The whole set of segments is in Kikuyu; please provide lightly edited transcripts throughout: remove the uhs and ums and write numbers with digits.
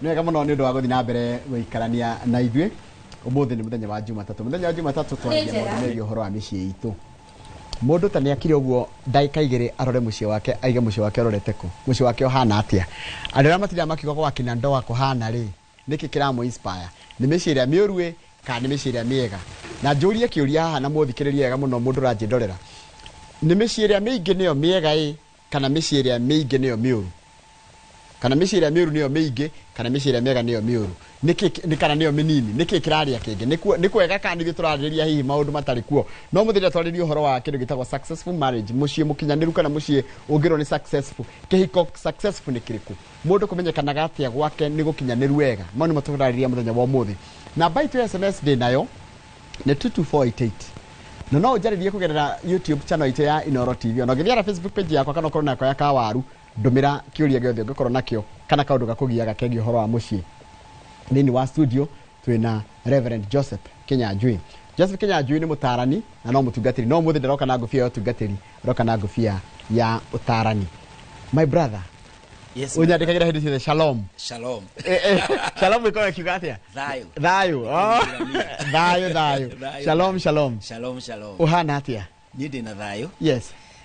Nĩ wega mũno nĩ ũndũ wa gũthiĩ na mbere gũikarania na ithuĩ. Ũmũthĩ nĩ mũthenya wa Jumatatũ. Mũthenya wa Jumatatũ twaragia njega. maũndũ megiĩ ũhoro wa mĩciĩ itũ. Mũndũ ta nĩ akire ũguo ndagĩka 2 arore mũciĩ wake, aige mũciĩ wake ũrorete kũ, mũciĩ wake ũhana atĩa. Andũ arĩa matindaga makiuga gwa kina ndoa kũhana rĩ, nĩkĩ kĩramũ inspire? Nĩ mĩciĩ ĩrĩa mĩũru ĩ, kana nĩ mĩciĩ ĩrĩa mĩega? Na njũrie kĩũria haha na mũthikĩrĩrie wega mũno mũndũ ũranjĩndorera. Nĩ mĩciĩ ĩrĩa mĩingĩ nĩyo mĩega ĩ, kana mĩciĩ ĩrĩa mĩingĩ nĩyo mĩũru? Kana mĩciĩ ĩrĩa mĩũru nĩyo mĩingĩ, kana mĩciĩ ĩrĩa mĩega nĩyo mĩũru? Nĩkĩ nĩ kana nĩyo mĩnini? Nĩkĩ kĩrarĩa kĩngĩ? Nĩ kwega kana nithuĩ tũrarĩrĩria hihi maũndũ matarĩ kuo? No mũthenya twarĩrie ũhoro wa kĩndũ gĩtagwo successful marriage, mũciĩ mũkinyanĩru kana mũciĩ ũngĩrwo nĩ successful. Kĩhiko successful nĩ kĩrĩkũ? Mũndũ kũmenyekanaga atĩa gwake nĩ gũkinyanĩru wega? Mau nĩmo tũrarĩrĩria mũthenya wa ũmũthĩ. Namba itũ ya SMS ndĩ nayo nĩ 22488. Na no ũnjarĩrie kũgerera YouTube channel itũ ya Inooro TV. Ona ũngĩthiĩ na Facebook page yakwa kana ũkorwo nakwa ya Kawaru, ndũmĩra kĩũria gĩothe ũngĩkorwo nakĩo kana kaũndũ gakũgiaga kegiĩ ũhoro wa mũciĩ. Thĩinĩ wa studio twĩna Reverend Joseph Kinyanjui. Joseph Kinyanjui nĩ mũtaarani na no mũtungatĩri. No ũmũthĩ ndaroka na ngũbia ya ũtungatĩri, aroka na ngũbia ya ũtaarani. My brother, Yes, my ũnyandĩkagĩra hĩndĩ ciothe shalom. Shalom. Shalom ĩkoragwo ĩkiuga atĩa? Thayo. Thayũ. Oh. Thayũ, thayũ. Thayũ. Shalom, shalom. Shalom, shalom. Ũhana atĩa? Niĩ ndĩna thayũ Yes.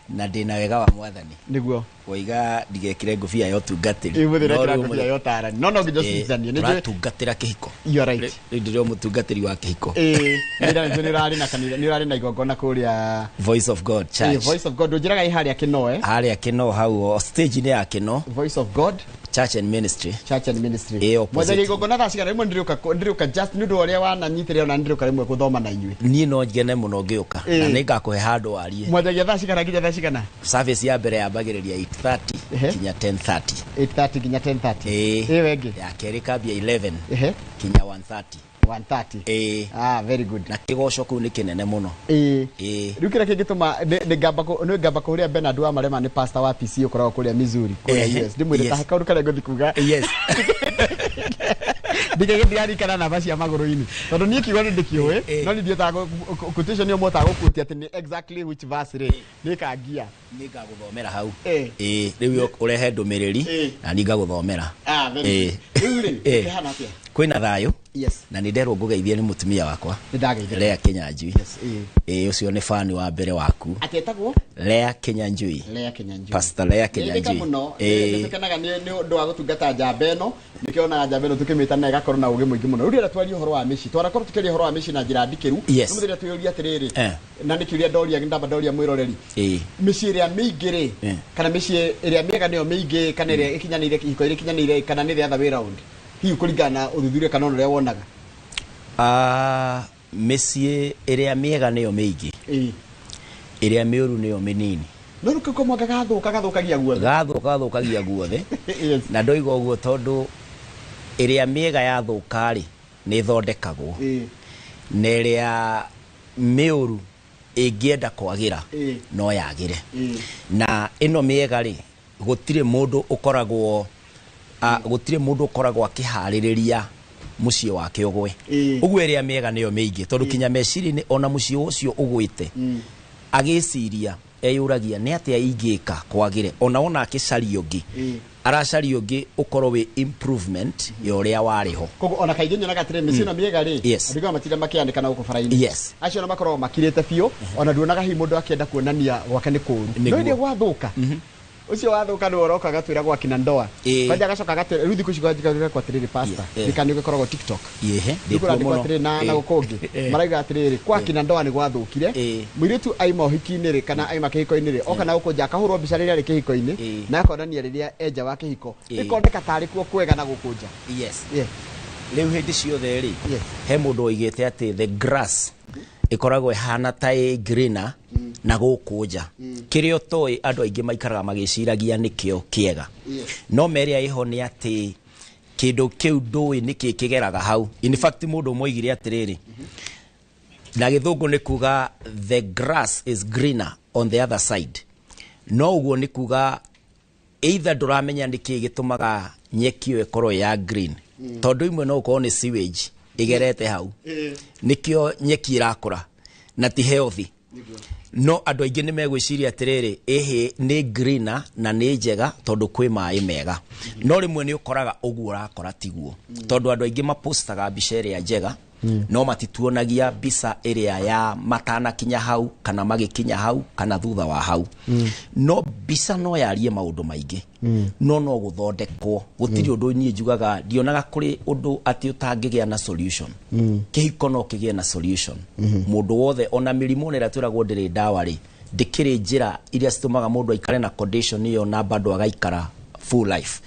na ndĩna wega wa mwathani. Nĩguo. Woiga ndigekire ngũbia ya ũtungatĩri. Ũmũthĩ No ndekĩra rĩu ngũbia ya ũtaarani. No no nginya ũcithanie. Nĩ njũĩ- tũratungatĩra kĩhiko. You are right. Rĩu ndĩrĩ o mũtungatĩri wa kĩhiko. Ĩĩ, nĩ ũrarĩ na kanitha, nĩ ũrarĩ na igongona kũrĩa Voice of God Ĩĩ, Church. Voice of God. Ũnjĩraga ĩ harĩa Kĩno, eh? Harĩa Kĩno hau o stage-inĩ ya Kĩno. Voice of God Church and Ministry. Church and Ministry. Ĩĩ, opposite. Mwanjagia igongona thaa cigana? Rĩmwe ndĩrĩũka just nĩ ũndũ wa ũrĩa wananyitĩrĩra ona ndĩrĩũka rĩmwe gũthoma na inyuĩ. Niĩ no ngene mũno ngĩũka. Ĩĩ. Na nĩngakũhe handũ warie. Mwanjagia thaa cigana nginya thaa cigana? Service ya mbere yambagĩrĩria 8:30 Ehe. kinya 10:30. 8:30 nginya 10:30. Ĩĩ. Ĩyo ĩngĩ. Ya kerĩ kambia 11 Ehe. kinya 1:30. 1:30. Ĩĩ. Ah, very good. Na kĩgoco kũu nĩ kĩnene mũno. Ĩĩ. Ĩĩ. Rĩu kĩrĩa kĩngĩtũma nĩ ngamba kũhũrĩra Bernard wa Marema nĩ pastor wa PC ũkoragwo kũrĩa Missouri, kũrĩa Ehe. US. Ndĩmwĩre Yes. ta kaũndũ karĩa ngũthiĩ kuga. Yes. Ndigage ndirarikana namba cia magũrũ-inĩ. Tondũ niĩ kiugo nĩ ndĩkĩũĩ, Ĩĩ. no niĩ ndihotaga quotation ĩyo mũhotaga gũquote atĩ nĩ exactly which verse rĩ, nĩ ĩkangia. Nĩ ngagũthomera hau. Ĩĩ. Ĩĩ, rĩu ũrehe ndũmĩrĩri Ĩĩ. na niĩ ngagũthomera. Ah, very Ĩĩ. good. Rĩu rĩ, Ĩĩ. kĩhana atĩa? Kwĩna thayũ. Yes. Na nĩ nderwo ngũgeithie nĩ mũtumia wakwa. Nĩ ndageithĩka. Lea Kinyanjui. Yes, ĩĩ. Ĩĩ, ũcio nĩ fan wa mbere waku. Atĩ etagwo? Lea Kinyanjui. Lea Kinyanjui. Pastor Lea Nĩ Kinyanjui. mũno. Ĩĩ. Nĩ tũkenaga nĩ ũndũ wa gũtungata njamba ĩno. Nĩkĩo onaga njamba ĩno tũkĩmĩta na ĩgakorwo na ũgĩ mũingĩ mũno. Rĩu ndĩrenda twarie ũhoro wa mĩciĩ. Twanakorwo tũkĩaria ũhoro wa mĩciĩ na njĩra ndikĩru. Yes. Rĩu mũthenya twĩyũria atĩrĩrĩ. Eh. Na nĩ kĩũria ndoria, ndamba ndoria mwĩroreri. Ĩĩ. Mĩciĩ ĩrĩa mĩingĩ rĩ, Eh. kana mĩciĩ ĩrĩa mĩega nĩyo mĩingĩ, kana ĩrĩa ĩkinyanĩire, ihiko iria ikinyanĩire, kana nĩ the other way round? Hihi kũringana na ũthuthuria kana ona ũrĩa wonaga? Mĩciĩ ĩrĩa mĩega nĩyo mĩingĩ. Ĩĩ. Ĩrĩa mĩũru nĩyo mĩnini. No rĩu kau mwaka gathũka gathũkagia guothe. Gathũka gathũkagia guothe. Yes. Na ndoiga ũguo tondũ ĩrĩa mĩega yathũka rĩ, nĩ ĩthondekagwo. Ĩĩ. Na ĩrĩa mĩũru ĩngĩenda kwagĩra, Ĩĩ. no yagĩre. Ĩĩ. Na ĩno mĩega rĩ, gũtirĩ mũndũ ũkoragwo, gũtirĩ mũndũ ũkoragwo akĩharĩrĩria mũciĩ wake ũgwe. Ĩĩ. Ũguo ĩrĩa mĩega nĩyo mĩingĩ, tondũ kinya meciria-inĩ ona mũciĩ ũcio ũgwĩte, agĩciria eyũragia nĩ atĩa ingĩka kwagĩre, ona wona akĩcaria ũngĩ, Ĩĩ. aracaria ũngĩ ũkorwo wĩ improvement ya ũrĩa warĩ ho. Koguo ona kaingĩ nyonaga atĩrĩ, mĩciĩ ĩno mĩega rĩ, Yes. andũ aingĩ matinda makĩandĩka na gũkũ bara-inĩ. Yes. Acio ona makoragwo makirĩte biũ, ona nduonaga hihi mũndũ akĩenda kuonania gwake nĩ kũũru. Nĩguo. No hĩndĩ ĩrĩa gwathũka, ũcio wathũka nĩwe ũroka agatwĩra gwa kina ndoa. Ĩĩ. Kwanja agacoka agatwĩra, rĩu thikũ ici kwanja agatwĩra atĩrĩrĩ, pastor, Yeah. nĩka nĩ ũgĩkoragwo TikTok. Ĩhĩ, Rĩu ndĩkuo kũrandĩkwo mũno. atĩrĩrĩ na Ĩĩ. gũkũ ũngĩ. Ĩĩ. Marauga atĩrĩrĩ, kwa kina ndoa nĩ gwathũkire. Ĩĩ. Mũirĩtu aima ũhiki-inĩ rĩ, kana aima kĩhiko-inĩ rĩ, oka na gũkũ nja akahũrwo mbica rĩrĩa arĩ kĩhiko-inĩ, Ĩĩ. na akonania rĩrĩa e nja wa kĩhiko. Ĩĩ. Ĩkoneka tarĩ kuo kwega na gũkũ nja. Yes. Yeah. Rĩu hĩndĩ ciothe rĩ, Yes. he mũndũ oigĩte atĩ the grass ĩkoragwo ĩhana ta ĩ greener na gũkũ nja. Kĩrĩa ũtoĩ andũ aingĩ maikaraga magĩciragia nĩkĩo kĩega. Yes. No merĩa ĩho nĩ atĩ kĩndũ kĩu ndũĩ nĩkĩ kĩgeraga hau. In fact mũndũ ũmwe oigire atĩrĩrĩ, na gĩthũngũ nĩ kuga the grass is greener on the other side. No ũguo nĩ kuga either ndũramenya nĩkĩ gĩtũmaga nyeki ĩyo ĩkorwo ya green. Tondũ imwe no ũkorwo nĩ sewage ĩgerete hau. Nĩkĩo nyeki ĩrakũra na ti healthy. No andũ aingĩ nĩ megwĩciria atĩrĩrĩ, ĩhĩ nĩ greener na nĩ njega tondũ kwĩ maĩ mega. No rĩmwe nĩ ũkoraga ũguo ũrakora tiguo, tondũ andũ aingĩ mapostaga mbica ĩrĩa njega, no matituonagia mbica ĩrĩa ya matanakinya hau, kana magĩkinya hau, kana thutha wa hau. No mbica no yarie maũndũ maingĩ, no gũthondekwo gũtirĩ ũndũ. Niĩ njugaga ndionaga kũrĩ ũndũ atĩ ũtangĩgĩa na solution. Kĩhiko no kĩgĩe na solution. Mũndũ wothe, ona mĩrimũ ĩrĩa twĩragwo ndĩrĩ ndawa rĩ, ndĩkĩrĩ njĩra iria citũmaga mũndũ aikare na condition ĩyo na bado agaikara full life.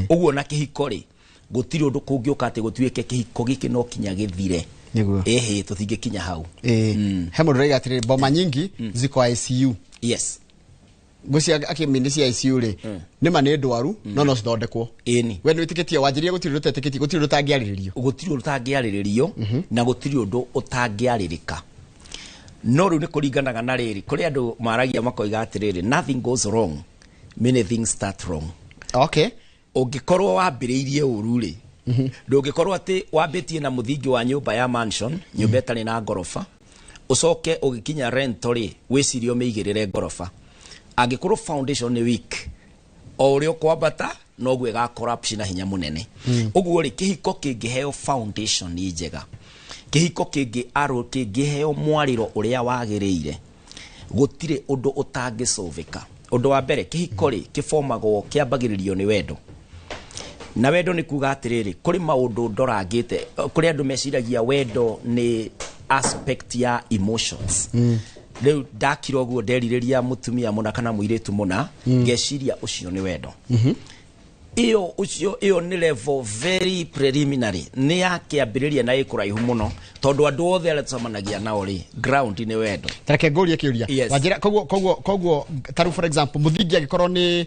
Ũguo na kĩhiko rĩ, gũtirĩ ũndũ kũngĩũka atĩ gũtuĩke kĩhiko gĩkĩ no kinya gĩthire. Nĩguo. Ĩhĩ, tũtingĩkinya hau. He mũndũ ũraiga atĩrĩrĩ, boma nyingi ziko ICU. Ngwĩciria akĩmini cia ICU rĩ, nĩma nĩ ndwaru, no cithondekwo. Ĩni. We nĩ wĩtĩkĩtie wanjĩria gũtirĩ ũndũ ũtetĩkĩtie, gũtirĩ ũndũ ũtangĩarĩrĩrio? Gũtirĩ ũndũ ũtangĩarĩrĩrio na gũtirĩ ũndũ ũtangĩarĩrĩka, no rĩu nĩ kũringanaga na rĩrĩ, kũrĩ andũ maragia makoiga atĩrĩrĩ, nothing goes wrong, many things start wrong. Ũngĩkorwo wambĩrĩirie ũru rĩ, ndũngĩkorwo atĩ wambĩtie na mũthingi wa nyũmba ya mansion, nyũmba ĩtarĩ na ngoroba, ũcoke ũgĩkinya rento rĩ, wĩcirie ũmĩigĩrĩre ngoroba. Angĩkorwo foundation nĩ weak, o ũrĩa ũkwambata noguo ĩga collapse na hinya mũnene. Ũguo rĩ, kĩhiko kĩngĩheo foundation njega, kĩhiko kĩngĩ aro kĩngĩheo mwarĩro ũrĩa wagĩrĩire, gũtirĩ ũndũ ũtangĩcũvĩka. Ũndũ wa mbere, kĩhiko rĩ, kĩbomagwo, kĩambagĩrĩrio nĩ wendo. Na wendo nĩ kuga atĩrĩrĩ, kũrĩ maũndũ ndorangĩte. Kũrĩ andũ meciragia wendo nĩ aspect ya emotions. Rĩu ndakira ũguo nderirĩria mũtumia mũna kana mũirĩtu mũna, ngeciria ũcio nĩ wendo. Ĩyo ũcio ĩyo nĩ level very preliminary, nĩ ya kĩambĩrĩria na ĩ kũraihu mũno, tondũ andũ othe arĩa tũcemanagia nao rĩ, ground nĩ wendo. Tareke ngũrie kĩũria. Yes. Wanjĩra koguo tarĩu, for example, mũthingi angĩkorwo nĩ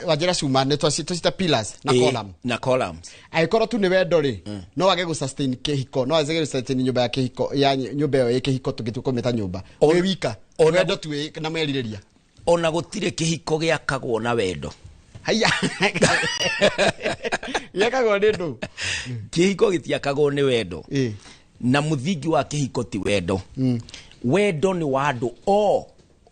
wanjĩra cuma nĩ twacita pillars na column. Na columns. Angĩkorwo tu nĩ wendo rĩ, no wage gũ sustain kĩhiko, no wage gũ sustain nyũmba ya kĩhiko, ya nyũmba ĩyo ĩ kĩhiko, tũngĩtua kũmĩta nyũmba wĩ wika, wendo tu wĩ na merirĩria. Ona gũtirĩ kĩhiko gĩakagwo na wendo. Haiya, gĩakagwo nĩ ndũ? Kĩhiko gĩtiakagwo nĩ wendo. Na mũthingi wa kĩhiko ti wendo. Wendo nĩ wa andũ o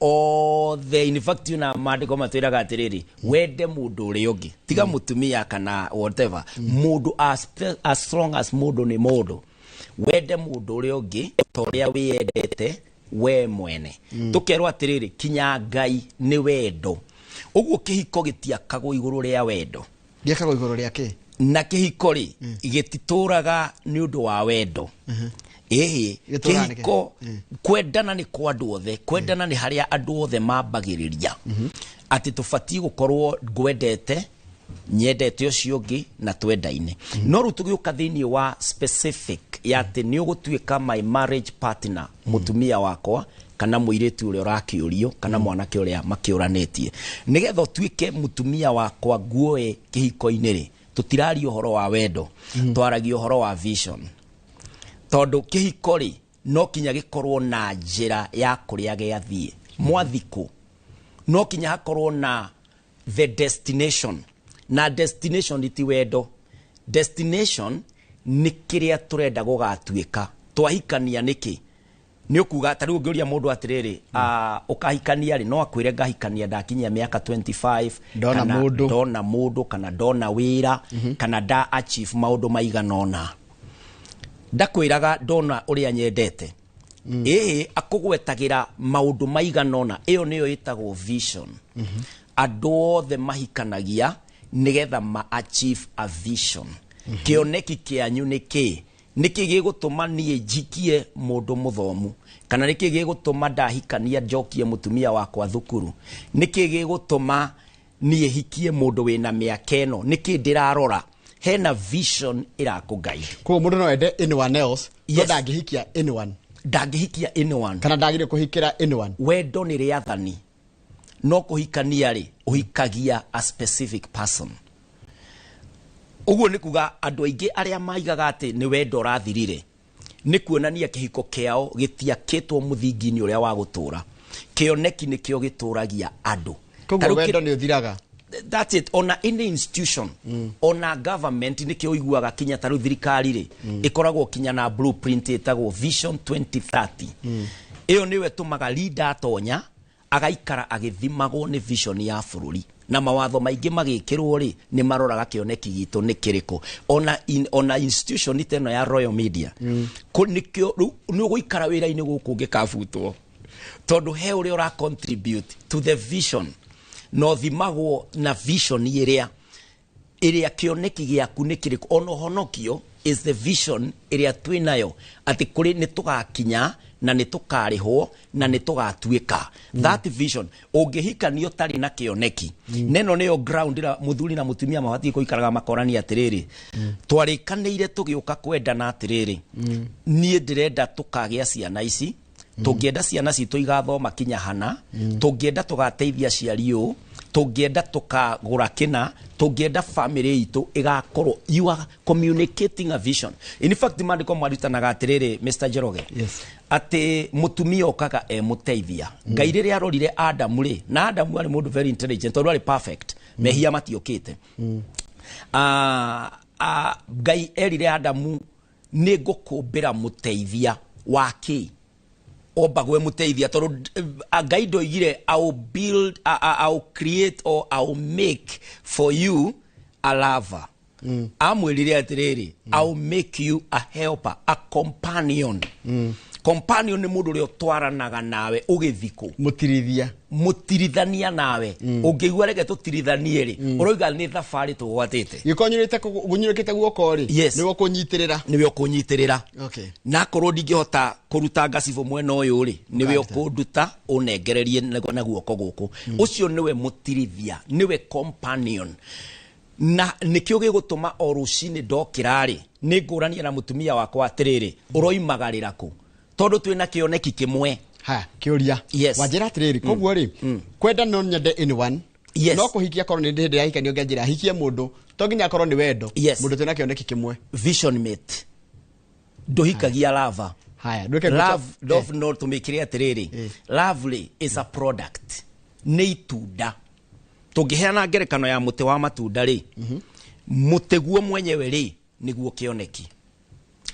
othe. In fact, na maandĩko matwĩraga atĩrĩrĩ, wende mũndũ ũrĩa ũngĩ, tiga mũtumia kana whatever, mũndũ as long as mũndũ nĩ mũndũ, wende mũndũ ũrĩa ũngĩ ta ũrĩa wĩyendete we mwene. Tũkerwo atĩrĩrĩ, kinya Ngai nĩ wendo. Ũguo kĩhiko gĩtiakagwo igũrũ rĩa wendo. Gĩakagwo igũrũ rĩa kĩ? Na kĩhiko rĩ, gĩtitũraga nĩ ũndũ wa wendo. Ĩhĩ. Gĩtũraga nĩkĩ? Kĩhiko, kwendana nĩ kwa andũ othe. Kwendana nĩ harĩa andũ othe mambagĩrĩria atĩ tũbatiĩ gũkorwo ngwendete, nyendete ũcio ũngĩ, na twendaine. No rĩu tũgĩũka thĩinĩ wa specific ya atĩ nĩ ũgũtuĩka my marriage partner, mũtumia wakwa kana mũirĩtu ũrĩa ũrakĩũrio kana mwanake ũrĩa makĩũranĩtie, nĩgetha ũtuĩke mũtumia wakwa nguoe kĩhiko-inĩ rĩ, tũtiraria ũhoro wa wendo, twaragia ũhoro wa vision, tondũ kĩhiko rĩ, no kinya gĩkorwo na njĩra ya kũrĩa gĩathiĩ mwathikũ, no kinya hakorwo na the destination. Na destination ti wendo. Destination nĩ kĩrĩa tũrenda gũgatuĩka twahikania. Nĩkĩ nĩ ũkuga ta rĩu ũngĩũria mũndũ atĩrĩrĩ, ũkahikania rĩ, no akwĩre ngahikania ndakinyia mĩaka 25, Ndona kana mũndũ. Ndona mũndũ, kana ndona wĩra, kana nda achieve maũndũ maigana ũna. Ndakwĩraga ndona ũrĩa nyendete. Ĩĩ, akũgwetagĩra maũndũ maigana ũna. Ĩyo nĩyo ĩtagwo vision. Andũ othe mahikanagia nĩgetha ma achieve a vision. Kĩoneki kĩanyu nĩ kĩ? Nĩkĩ gĩgũtũma niĩ njikie mũndũ mũthomu, kana nĩkĩ gĩgũtũma ndahikania njokie mũtumia wakwa thukuru? Nĩkĩ gĩgũtũma niĩ hikie mũndũ wĩna mĩaka ĩno? Nĩkĩ ndĩrarora? Hena vision ĩrakũguide. Koguo mũndũ no ende anyone else, no ndangĩhikia anyone? Ndangĩhikia anyone. Kana ndagĩrĩire kũhikĩra anyone? Wendo nĩ rĩathani, no kũhikania rĩ, ũhikagia a specific person. Ũguo nĩ kuga andũ aingĩ arĩa maigaga atĩ nĩ wendo ũrathirire, nĩ kuonania kĩhiko kĩao gĩtiakĩtwo mũthingi-inĩ ũrĩa wa gũtũra. Kĩoneki nĩkĩo gĩtũragia andũ. Koguo Ta rĩu wendo nĩ ũthiraga? That's it. Ona any institution, ona government, nĩkĩo ũiguaga kinya ta rĩu thirikari rĩ, ĩkoragwo kinya na blueprint ĩtagwo Vision 2030. Ĩyo nĩyo ĩtũmaga leader atonya agaikara agĩthimagwo nĩ vision ya bũrũri, na mawatho maingĩ magĩkĩrwo rĩ, nĩ maroraga kĩoneki gitũ nĩ kĩrĩkũ. Ona institution ta ĩno ya Royal Media, nĩkĩo rĩu nĩ ũgũikara wĩra-inĩ gũkũ ũngĩkabutwo, tondũ he ũrĩa ũra contribute to the vision, na ũthimagwo na vision ĩrĩa kĩoneki gĩaku nĩ kĩrĩkũ. Ona ũhonokio is the vision ĩrĩa twĩ nayo atĩ kũrĩ nĩ tũgakinya na nĩ tũkarĩhwo na nĩ tũgatuĩka. That vision, ũngĩhikania ũtarĩ na kĩoneki, neno nĩyo ground ĩrĩa mũthuri na mũtumia mabatiĩ gũikaraga makorania atĩrĩrĩ, twarĩkanĩire tũgĩũka kwendana atĩrĩrĩ, niĩ ndĩrenda tũkagĩa ciana ici, tũngĩenda ciana citũ igathoma kinya hana, tũngĩenda tũgateithia aciari ũũ, tũngĩenda tũkagũra kĩna, tũngĩenda family itũ ĩgakorwo. You are communicating a vision. In fact, maandĩko marutanaga atĩrĩrĩ, Mr. Njoroge, atĩ mũtumia okaga e mũteithia. Ngai rĩrĩa arorire Adamu rĩ, na Adamu arĩ mũndũ very intelligent tondũ arĩ perfect, mehia matiokĩte. Ngai erire Adamu, nĩ ngũkũmbĩra mũteithia wa kĩ ombagwe mũteithia, tondũ Ngai ndoigire I will build, I will create or I will make for you a lover. Amwĩrire atĩrĩrĩ, I will make you a helper, a companion. Companion nĩ mũndũ ũrĩa ũtwaranaga nawe ũgĩthikũ. Mũtirithia. Mũtirithania nawe. Ũngĩigua reke tũtirithanie rĩ, ũroiga nĩ thabarĩ tũgwatĩte. Gĩkorwo nyũrĩte guoko rĩ, nĩwe ũkũnyitĩrĩra. Nĩwe ũkũnyitĩrĩra. Na akorwo ndingĩhota kũruta ngacibũ mwena ũyũ rĩ, nĩwe ũkũnduta ũnengererie na guoko gũkũ. Ũcio nĩwe mũtirithia, nĩwe companion. Na nĩkĩo gĩgũtũma o rũcinĩ ndokĩra rĩ, nĩ ngũrania na mũtumia wakwa atĩrĩrĩ, ũroimagarĩra kũ? Tondũ twĩna kĩoneki kĩmwe. Ha, kĩũria. Wanjĩra atĩrĩrĩ, koguo rĩ, kwenda no nyende anyone. No kũhikia korwo nĩ hĩndĩ ya hikanio ngĩanjĩra hikie mũndũ, to nginya akorwo nĩ wendo. Mũndũ twĩna kĩoneki kĩmwe. Vision mate. Ndũhikagia lava. Haya, ndwĩke love, love no tũmĩkĩre atĩrĩrĩ. Love rĩ is a product. Nĩ itunda. Tũngĩheana ngerekano ya mũtĩ wa matunda rĩ, mũtĩ guo mwenyewe rĩ, nĩguo kĩoneki.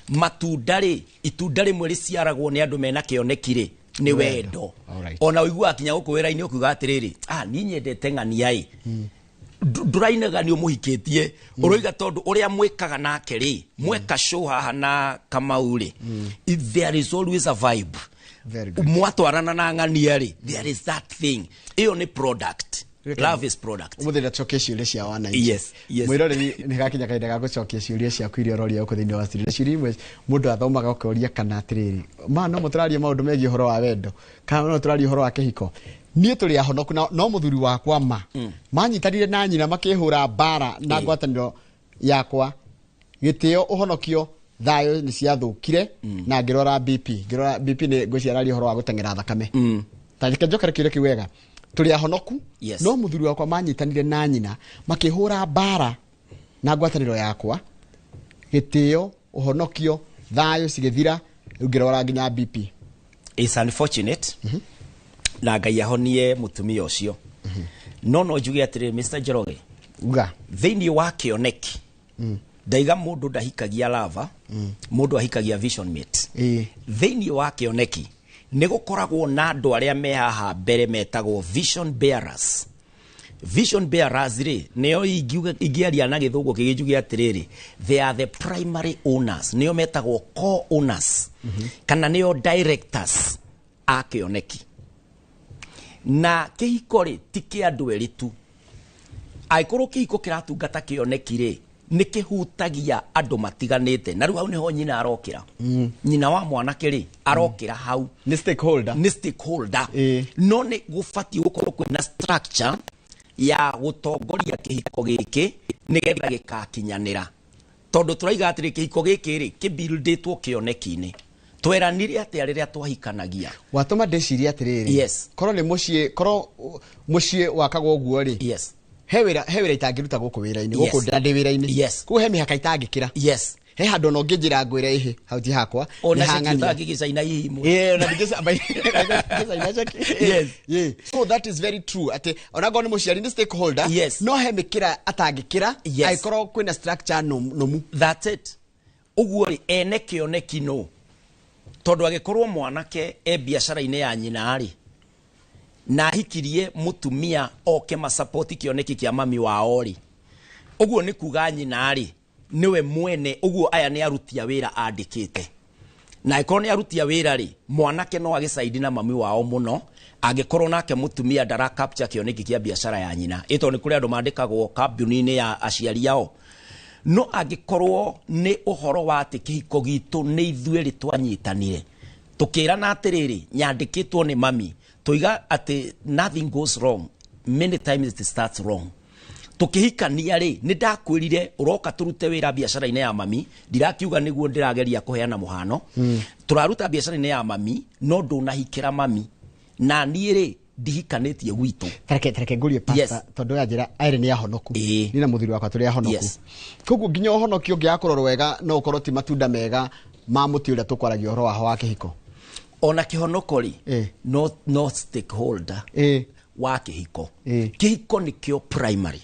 Matunda rĩ, itunda rĩmwe rĩciaragwo nĩ andũ mena kĩoneki rĩ, nĩ wendo. Ona ũiguaga kinya gũkũ wĩra-inĩ ũkiuga atĩrĩrĩ, niĩ nyendete ng'ania ĩ. Ndũrainaga nĩ ũmũhikĩtie, ũroiga tondũ ũrĩa mwĩkaga nake rĩ, mweka show haha na Kamau rĩ, there is always a vibe. Mwatwarana na ng'ania rĩ, there is that thing. Ĩyo nĩ product. Love is product. Umuthi ndacokia ciũria cia wananchi. Yes, yes. Mwĩroreri nĩ gakinya kahinda ga gũcokia ciũria ciaku iria ũroria gũkũ thĩinĩ wa studio. Na ciũria imwe mũndũ athomaga ũkoria kana atĩrĩrĩ, ma no mũtũraria maũndũ megiĩ ũhoro wa wendo, kana no tũraria ũhoro wa kĩhiko. Niĩ tũrĩ ahonoku na no mũthuri wakwa ma manyitanire na nyina makĩhũra mbara na ngwatanĩro yakwa, gĩtĩo, ũhonokio, thayũ nĩ ciathũkire na ngĩrora BP. Ngĩrora BP nĩ ngwĩciria ũhoro wa gũteng'era thakame. Ta reke njokere kĩũria kĩu wega. Tũrĩ ahonoku, no mũthuri wakwa manyitanire na nyina makĩhũra mbara na ngwatanĩro yakwa, gĩtĩo, ũhonokio, thayũ cigĩthira, rĩu ngĩrora nginya BP. It's unfortunate. Na Ngai ahonie mũtumia ũcio. No no njuge atĩrĩrĩ, Mr. Njoroge, uga thĩinĩ wa kĩoneki, ndaiga mũndũ ndahikagia lava, mũndũ ahikagia vision mate. Thĩinĩ wa kĩoneki nĩ gũkoragwo na andũ arĩa me haha mbere metagwo vision bearers. Vision bearers rĩ, nĩo ingĩaria na gĩthũngũ kĩngĩ njuge atĩrĩrĩ, they are the primary owners, nĩo metagwo co-owners, kana nĩo directors a kĩoneki. Na kĩhiko rĩ, ti kĩa andũ erĩ tu. Angĩkorwo kĩhiko kĩratungata kĩoneki rĩ, nĩ kĩhutagia andũ matiganĩte. Na rĩu hau nĩho nyina arokĩra. Nyina wa mwanake rĩ, arokĩra hau. Nĩ stakeholder. Nĩ stakeholder. No nĩ gũbatiĩ gũkorwo kwĩna structure ya gũtongoria kĩhiko gĩkĩ nĩgetha gĩkakinyanĩra. Tondũ tũraiga atĩrĩ, kĩhiko gĩkĩ rĩ, kĩbuildĩtwo kĩoneki-inĩ. Tweranire atĩa rĩrĩa twahikanagia? Watũma ndĩcirie atĩrĩrĩ. Korwo nĩ mũciĩ, korwo mũciĩ wakagwo ũguo rĩ. He wĩra itangĩruta gũkũ wĩra-inĩ, gũkũ ndĩ wĩra-inĩ. Koguo he mĩhaka itangĩkĩra. He handũ ona ũngĩnjĩra ngwĩre ĩhĩ, hau ti hakwa, Ona nĩ hang'ania. ceki ũtangĩgĩcaina hihi imwe. Ona ndingĩcaina ceki. So that is very true. Atĩ ona ngorwo nĩ mũciari nĩ stakeholder, no he mĩkĩra atangĩkĩra, angĩkorwo kwĩna structure nũmu. That's it. Ũguo rĩ, ene kĩoneki no. Tondũ angĩkorwo mwanake e biacara-inĩ ya nyina rĩ, na ahikirie mũtumia oke masapoti kĩoneki kĩa mami wao rĩ, ũguo nĩ kuga nyina rĩ nĩwe mwene. Ũguo aya nĩ aruti a wĩra andĩkĩte, na angĩkorwo nĩ aruti a wĩra rĩ, mwanake no agĩcaidi na mami wao mũno angĩkorwo nake mũtumia ndara capture kĩoneki kĩa biacara ya nyina, ĩ tondũ nĩ kũrĩ andũ mandĩkagwo kambuni-inĩ ya aciari ao. No angĩkorwo nĩ ũhoro wa atĩ kĩhiko gitũ nĩ ithuĩ rĩ twanyitanire tũkĩrana atĩrĩrĩ, nyandĩkĩtwo nĩ mami, tũiga atĩ nothing goes wrong, many times it starts wrong. Tukihikania rĩ, nĩ ndakwĩrire ũroka tũrute wĩra biacara-inĩ ya mami. Ndirakiuga nĩguo ndĩrageria kũheana mũhano. Tũraruta biacara-inĩ ya mami, no ndũnahikĩra mami, na niĩ rĩ ndihikanĩtie gwitũ. Tareke ngũrie, pastor, tondũ ya njĩra erĩ nĩ ahonoku. Niĩ na mũthuri wakwa tũrĩ ahonoku. Koguo nginya ũhonokio ũngĩaga kũrorwo wega, no ũkorwo ti matunda mega ma mũtĩ ũrĩa tũkwaragia ũhoro waho wa kĩhiko. Ona kĩhonoko rĩ, no stakeholder wa kĩhiko. Kĩhiko nĩkĩo primary.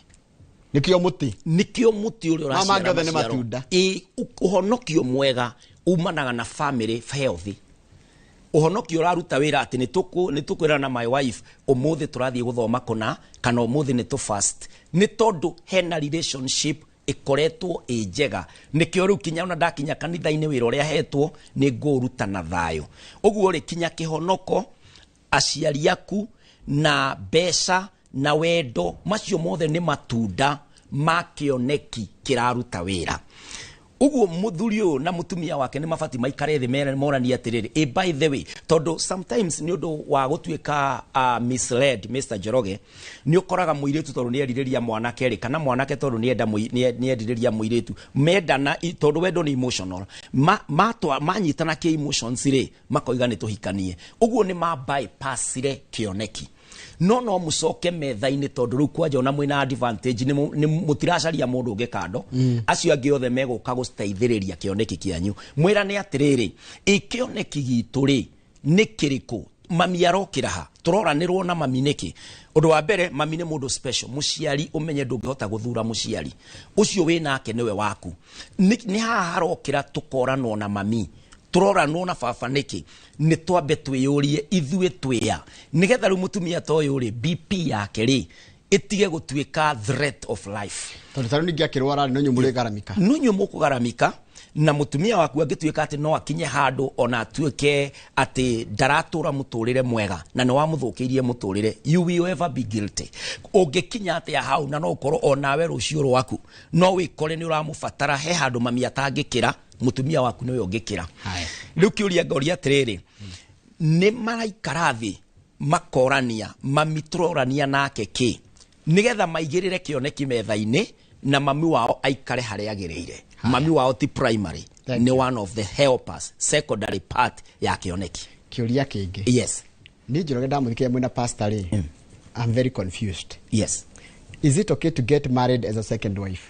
Nĩkĩo mũtĩ. Nĩkĩo mũtĩ ũrĩa Ma ũraciara mangĩ othe nĩ maciaro. matunda. Ĩ, ũhonokio mwega umanaga na family healthy. Ũhonokio ũraruta wĩra atĩ nĩ tũkwĩrana na my wife ũmũthĩ tũrathiĩ gũthoma kũna, kana ũmũthĩ nĩ tũ fast, nĩ tondũ hena relationship ĩkoretwo ĩ njega. Nĩkĩo rĩu kinya ona ndakinya kanitha-inĩ, wĩra ũrĩa hetwo nĩ ngũũruta na thayũ. Ũguo rĩ, kinya kĩhonoko, aciari aku na mbeca na wendo, macio mothe nĩ matunda ma kĩoneki kĩraruta wĩra. Ũguo mũthuri ũyũ na mũtumia wake nĩ mabati maikare thĩ monanie atĩrĩrĩ, ĩ by the way, tondũ sometimes nĩ ũndũ wa gũtuĩka misled, Mr. Njoroge, nĩ ũkoraga mũirĩtu tondũ nĩ erirĩria mwanake rĩ, kana mwanake tondũ nĩ erirĩria mũirĩtu, mendana tondũ wendo nĩ emotional, manyitana kĩ emotions rĩ, makoiga nĩ tũhikanie. Ũguo nĩ ma bypassire kĩoneki. No mũcoke metha-inĩ, tondũ rĩu kwanja ona mwĩna advantage nĩ mũtiracaria mũndũ ũngĩ kando. Acio angĩ othe megũka gũteithĩrĩria kĩoneki kĩanyu. Mwĩrane atĩrĩrĩ, ĩ kĩoneki gitũ rĩ nĩ kĩrĩkũ? Mami arokĩra ha? Tũroranĩrwo na mami nĩkĩ? Ũndũ wa mbere, mami nĩ mũndũ special. Mũciari, ũmenye ndũngĩhota gũthura mũciari ũcio wĩ nake, nĩwe waku. Nĩ haha harokĩra tũkoranwo na mami, tũroranwo na baba nĩkĩ? Nĩ twambe twĩyũrie ithuĩ twĩa, nĩgetha rĩu mũtumia ta ũyũ rĩ, BP yake rĩ ĩtige gũtuĩka threat of life. Tondũ tarĩu ningĩ akĩrwara no inyuĩ mũrĩgaramika. No inyuĩ mũkũgaramika. Na mũtumia waku angĩtuĩka atĩ no akinye handũ ona atuĩke atĩ ndaratũra mũtũrĩre mwega na nĩ wamũthũkĩirie mũtũrĩre, you will ever be guilty. Ũngĩkinya atĩa hau, na no ũkorwo onawe rũciũ rwaku no wĩkore nĩ ũramũbatara he handũ mami atangĩkĩra, mũtumia waku nĩwe ũngĩkĩra. Haya. Rĩu kĩũria ngoria atĩrĩrĩ, nĩ maraikara thĩ makorania mami tũrorania nake kĩ, nĩgetha maigĩrĩre kĩoneki metha-inĩ na mami wao aikare harĩa agĩrĩire. Mami wao ti primary. Thank Nĩ you. one of the helpers, secondary part ya kĩoneki. Kĩũria kĩngĩ. Niĩ Njoroge ndamũthikĩria mwĩna pastor rĩ, I'm very confused. Is it okay to get married as a second wife?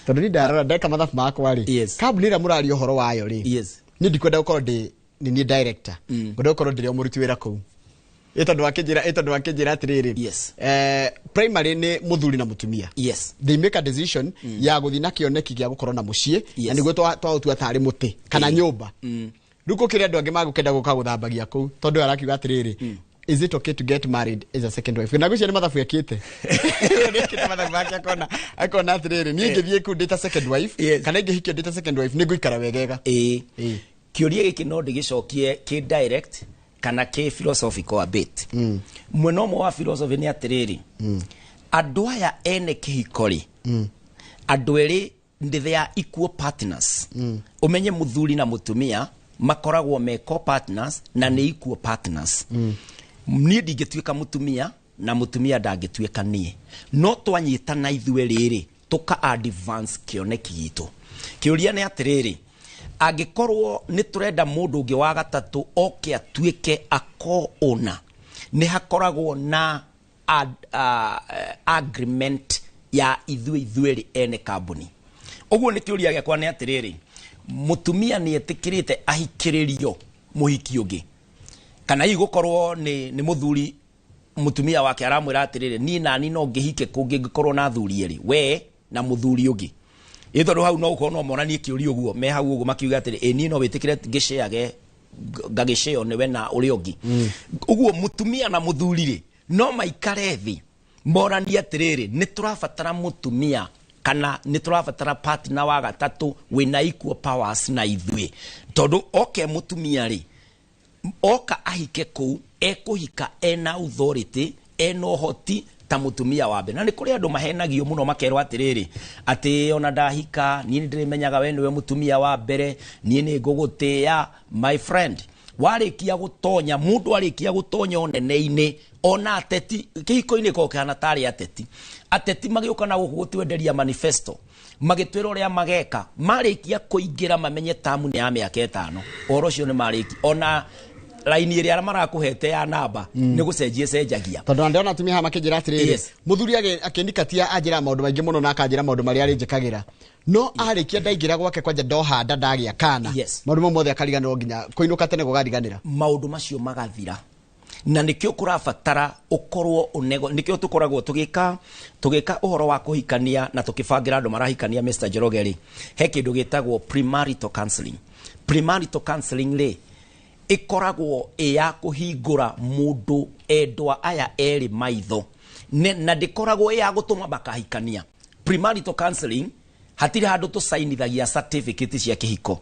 Tondũ niĩ ndarora ndeka mathabu makwa rĩ, kambuni ĩrĩa mũraria ũhoro wayo rĩ, niĩ ndikwenda gũkorwo ndĩ nĩ niĩ director, ngwenda gũkorwo ndĩrĩ o mũruti wĩra kũu. Ĩ tondũ wakĩnjĩra atĩrĩrĩ, primary nĩ mũthuri na mũtumia. They make a decision ya gũthiĩ na kĩoneki gĩa gũkorwo na mũciĩ, na nĩguo twaũtua tarĩ mũtĩ kana nyũmba. Rĩu gũkĩrĩ andũ angĩ magũkenda gũka gũthambagia kũu, tondũ ũyũ arakiuga atĩrĩrĩ, is it okay to get married as a second wife? Na gwĩciria nĩ mathabu ekĩte. Nĩekĩte mathabu make, akona atĩrĩrĩ, niĩ ingĩthiĩ kũu ndĩ ta second wife, kana ingĩhikio ndĩ ta second wife, nĩ ngũikara wegega. Ĩĩ. Kĩũria gĩkĩ no ndĩgĩcokie kĩ direct kana kĩ philosophical a bit. Mwena ũmwe wa philosophy nĩ atĩrĩrĩ, andũ aya ene kĩhiko rĩ, andũ erĩ nĩ they are equal partners. Ũmenye mũthuri na mũtumia makoragwo me co-partners na nĩ equal partners. Niĩ ndingĩtuĩka mũtumia na mũtumia ndangĩtuĩka niĩ, no twanyitana ithuĩ rĩrĩ tũka advance kĩoneki gitũ. Kĩũria nĩ atĩrĩrĩ, angĩkorwo nĩ tũrenda mũndũ ũngĩ wa gatatũ oke atuĩke a co-owner, nĩ hakoragwo na agreement ya ithuĩ ithuerĩ ene kambuni. Ũguo nĩ kĩũria gĩakwa nĩ atĩrĩrĩ, mũtumia nĩ etĩkĩrĩte ahikĩrĩrio mũhiki ũngĩ, kana hihi gũkorwo nĩ mũthuri mũtumia wake aramwĩra atĩrĩrĩ, niĩ nani no ngĩhike kũngĩ ngĩkorwo na athuri erĩ, we na mũthuri ũngĩ? Ĩ tondũ hau no ũkorwo no monanie kĩũria ũguo me hau ũguo makiuga atĩrĩ, ĩ niĩ no wĩtĩkĩre ngĩceage Ngagĩcĩo nĩwe na ũrĩa ũngĩ. Ũguo mũtumia na mũthuri rĩ, no maikare thĩ moranie atĩrĩrĩ, nĩ tũrabatara mũtumia kana nĩ tũrabatara partner wa gatatũ wĩna equal powers na ithuĩ, tondũ oke mũtumia rĩ, oka ahike kũu, ekũhika ena authority, ena ũhoti ta mũtumia wa mbere. Na nĩ kũrĩ andũ mahenagio mũno, makerwo atĩrĩrĩ, atĩ ona ndahika niĩ nĩ ndĩrĩmenyaga we nĩwe mũtumia wa mbere, niĩ nĩ ngũgũtĩĩa. My friend, warĩkia gũtonya, mũndũ arĩkia gũtonya ũnene-inĩ, ona ateti kĩhiko-inĩ korwo kĩhana tarĩ ateti. Ateti magĩũka na gũkũ gũtwenderia manifesto, magĩtwĩra ũrĩa mageka, marĩkia kũingĩra mamenye tamu nĩ ya mĩaka 5, ũhoro ũcio nĩ marĩki, ona raini ĩrĩa marakũhete ya namba nĩ gũcenjia cenjagia. Tondũ ndĩrona atumia haha makĩnjĩra atĩrĩrĩ, mũthuri akĩndikatia anjĩra maũndũ maingĩ mũno na akanjĩra maũndũ marĩa arĩnjĩkagĩra, no arĩkia ndaingĩra gwake kwanja ndohanda ndagĩa kana, maũndũ mau mothe akariganĩrwo, nginya kũinũka tene gũgariganĩra. Maũndũ macio magathira, na nĩkĩo kũrabatara ũkorwo ũnego. Nĩkĩo tũkoragwo tũgĩka ũhoro wa kũhikania na tũkĩbangĩra andũ marahikania. Mr Njoroge rĩ, he kĩndũ gĩtagwo premarital counseling. Premarital counseling rĩ, ĩkoragwo ĩ ya kũhingũra mũndũ endwa aya erĩ maitho. Na ndĩkoragwo ĩ ya gũtũma makahikania. Premarital counseling, hatirĩ handũ tũcainithagia certificate cia kĩhiko.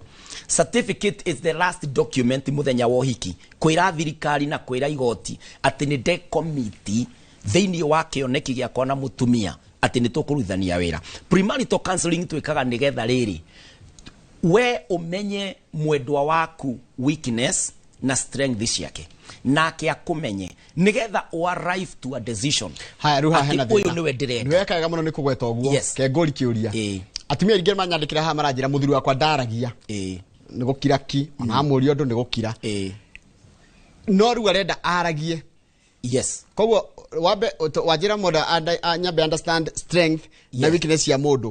Certificate is the last document mũthenya wa ũhiki, kwĩra thirikari na kwĩra igoti atĩ nĩ ndekomiti thĩinĩ wa kĩoneki gĩakwa na mũtumia atĩ nĩ tũkũrutithania wĩra. Premarital counseling twĩkaga nĩgetha rĩrĩ, we ũmenye mwendwa waku weakness na strength ciake, nake akũmenye, nĩgetha ũ arrive to a decision Haya, rĩu haha atĩ hena ũyũ thĩna. nĩwe ndĩrenda. Nĩ weka wega mũno nĩ kũgweta ũguo. Ke ngũri kĩũria. Atumia aingĩ manyandĩkĩra haha maranjĩra, mũthuri wakwa ndaragia, nĩ gũkira ki, ona amũria ũndũ nĩ gũkira, no rĩu arenda aragie. Koguo wambe wanjĩra mũndũ nyambe understand strength na weakness ya mũndũ.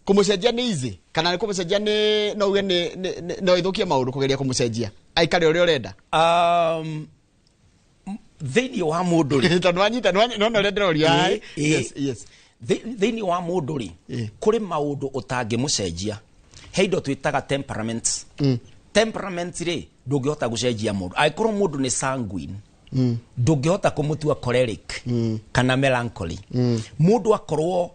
Kũmũcenjia nĩ easy kana nĩ kũmũcenjia nĩ no uge no ĩthũkie maũndũ kũgeria kũmũcenjia aikare ũrĩa ũrenda? Thĩinĩ wa mũndũ rĩ, Tondũ wanyita nĩwona ũrĩa ndĩroria haha. Ĩĩ. Yes. Thĩinĩ wa mũndũ rĩ, kũrĩ maũndũ ũtangĩmũcenjia. He indo twĩtaga temperaments. Temperament rĩ, ndũngĩhota gũcenjia mũndũ. Angĩkorwo mũndũ nĩ sanguine, ndũngĩhota kũmũtua choleric kana melancholy. Mũndũ akorwo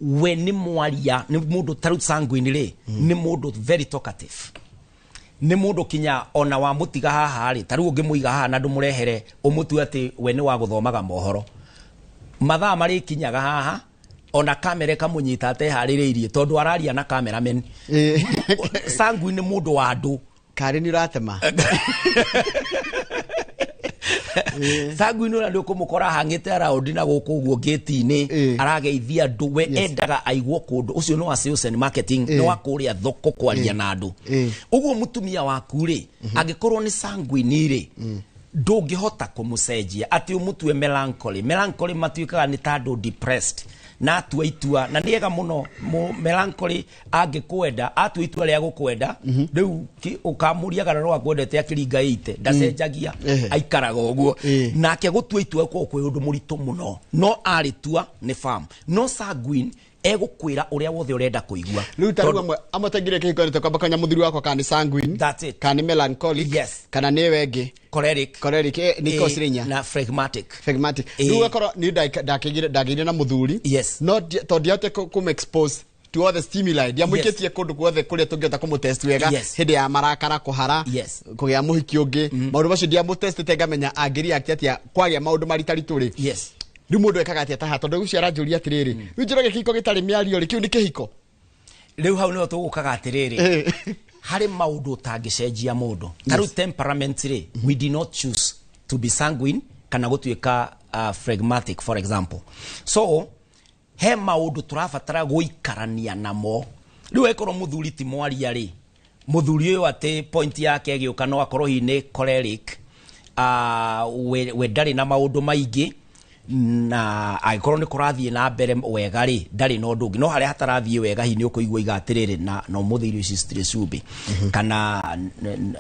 we nĩ mwaria, nĩ mũndũ tarĩu sanguine rĩ, nĩ mũndũ very talkative, nĩ mũndũ kinya ona wamũtiga haha rĩ, ta rĩu ũngĩmũiga haha na ndũmũrehere ũmũtue atĩ we nĩ wa gũthomaga mohoro, mathaa marĩkinyaga haha ona kamera ĩkamũnyita ateharĩrĩirie, tondũ araria na cameraman. Sanguine nĩ mũndũ wa andũ. Karĩ nĩ ũratema. Sanguine ũrĩa nĩ ũkũmũkora hang'ĩte around na gũkũ ũguo gate-inĩ, arageithia andũ, we endaga aigwo kũndũ. Ũcio nĩ wa sales and marketing, nĩ wa kũrĩa thoko kwaria na andũ. Ũguo mũtumia waku rĩ, angĩkorwo nĩ sanguine rĩ, ndũngĩhota kũmũcenjia atĩ ũmũtue melancholy. Melancholy matuĩkaga nĩ ta andũ depressed, na atua itua na nĩ ega mũno. Melancholy angĩkwenda, atua itua rĩa gũkwenda rĩu, ũkamũria kana no akwendete akĩringa ĩite, ndacenjagia. Aikaraga ũguo. Nake gũtua itua gũkoragwo kwĩ ũndũ mũritũ mũno, no arĩtua nĩ firm. No sanguine egũkwĩra ũrĩa wothe ũrenda kũigua. Rĩu ta rĩu amwe taingĩre kĩhiko-inĩ, tũkwamba kũmenya mũthuri wakwa kana nĩ sanguine, That's it. kana nĩ melancholic, kana nĩ we ĩngĩ. Choleric. Choleric, nĩ ikoragwo cirĩ inya. Na phlegmatic. Phlegmatic. Rĩu ũgakorwo niĩ ndakĩgire na mũthuri, no tondũ ndiahotire kũmũ expose to all the stimuli, ndiamũikĩtie kũndũ guothe kũrĩa tũngĩhota kũmũtest wega, hĩndĩ ya marakara, kũhara, kũgĩa mũhiki ũngĩ, maũndũ macio ndiamũtestĩte ngamenya angĩreact atĩa kwagĩa maũndũ maritaritũ rĩ. Rĩu mũndũ ekaga atĩa taha? Tondũ ũcio aranjũria atĩrĩrĩ, rĩu Njoroge, kĩhiko gĩtarĩ mĩario rĩ, kĩu nĩ kĩhiko? Rĩu hau nĩho tũgũkaga atĩrĩrĩ, harĩ maũndũ ũtangĩcenjia mũndũ. Ta rĩu temperament rĩ, we did not choose to be sanguine kana gũtuĩka phlegmatic, for example. So he maũndũ tũrabatara gũikarania namo. Rĩu angĩkorwo mũthuri ti mwaria rĩ, mũthuri ũyũ atĩ point yake ĩgĩũka no akorwo hihi nĩ choleric, we ndarĩ na maũndũ maingĩ, na angĩkorwo nĩ kũrathiĩ na mbere wega rĩ, ndarĩ na ũndũ ũngĩ. No harĩa hatarathiĩ wega, hihi nĩ ũkũigua iga atĩrĩrĩ, na ũmũthĩ irio ici citirĩ cumbĩ, kana